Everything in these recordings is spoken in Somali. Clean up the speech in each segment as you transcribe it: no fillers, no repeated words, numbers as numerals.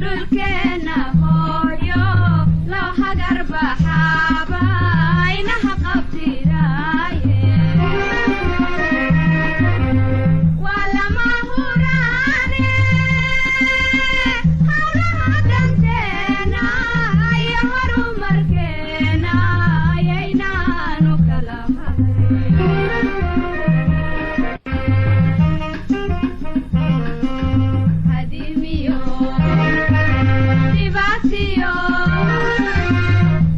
Dhulkeena hooyo loo hagar baxaaba inaha qabtiraaye, waa lama huraane hawlaha danteena iyo horumarkeena ayaynaanu kala hadimiyo dhibaatiyo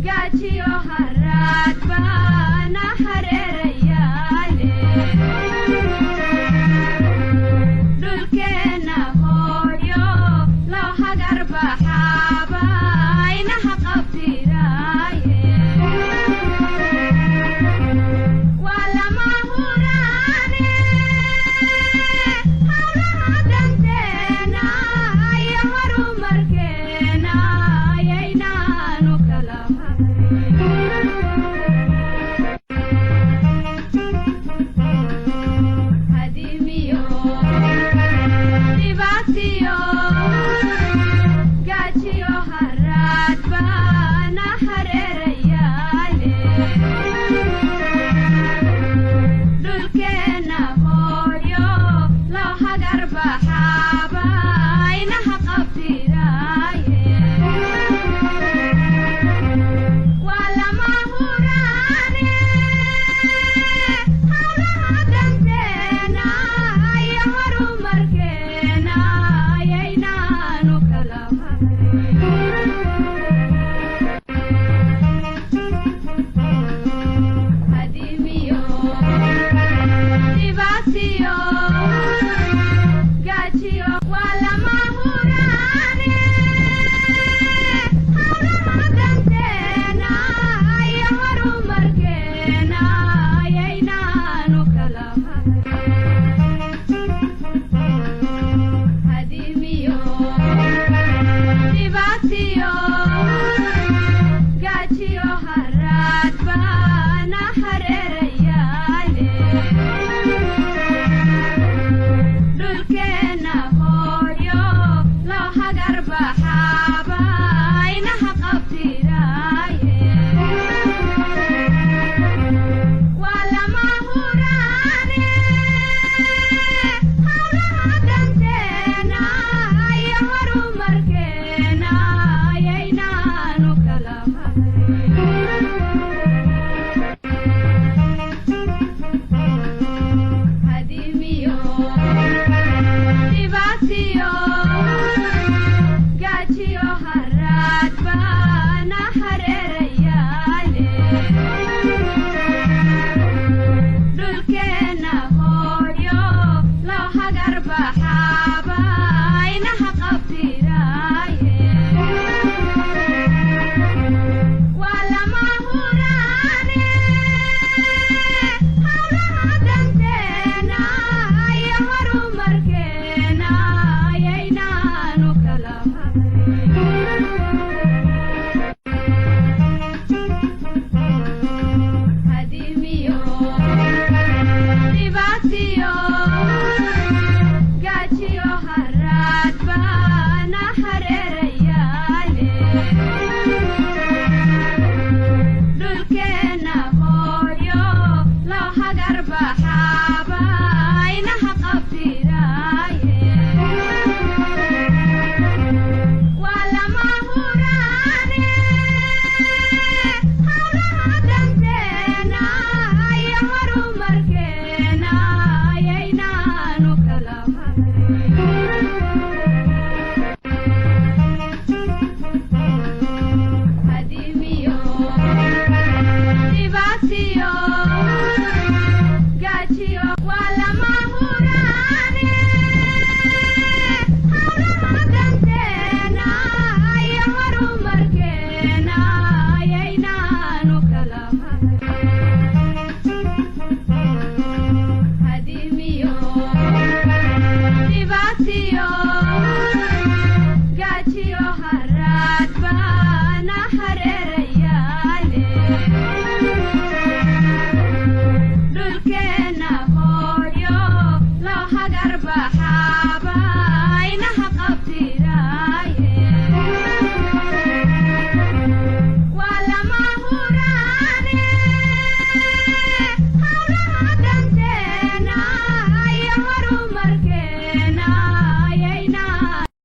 gaajiyo haraad baana hareerayaale. Dhulkeena hooyo loo hagar baxaaba inaha qabtiraaye, waa lama huraane hawlaha danteena iyo horumarkeena ayaynaanu kala hadimiyo dhibaatiyo gaajiyo haraad baana hareerayaale. Dhulkeena hooyo loo hagar baxaaba inaha qabtiraaye, waa lama huraane hawlaha danteena iyo horumarkeena ayaynaanu kala hadimiyo dhibaatiyo gaajiyo. Waa lama huraane hawlaha danteena iyo horumarkeena ayaynaanu kala hadimiyo dhibaatiyo gaajiyo haraad baana hareerayaale. Dhulkeena hooyo loo hagar baxaaba inaha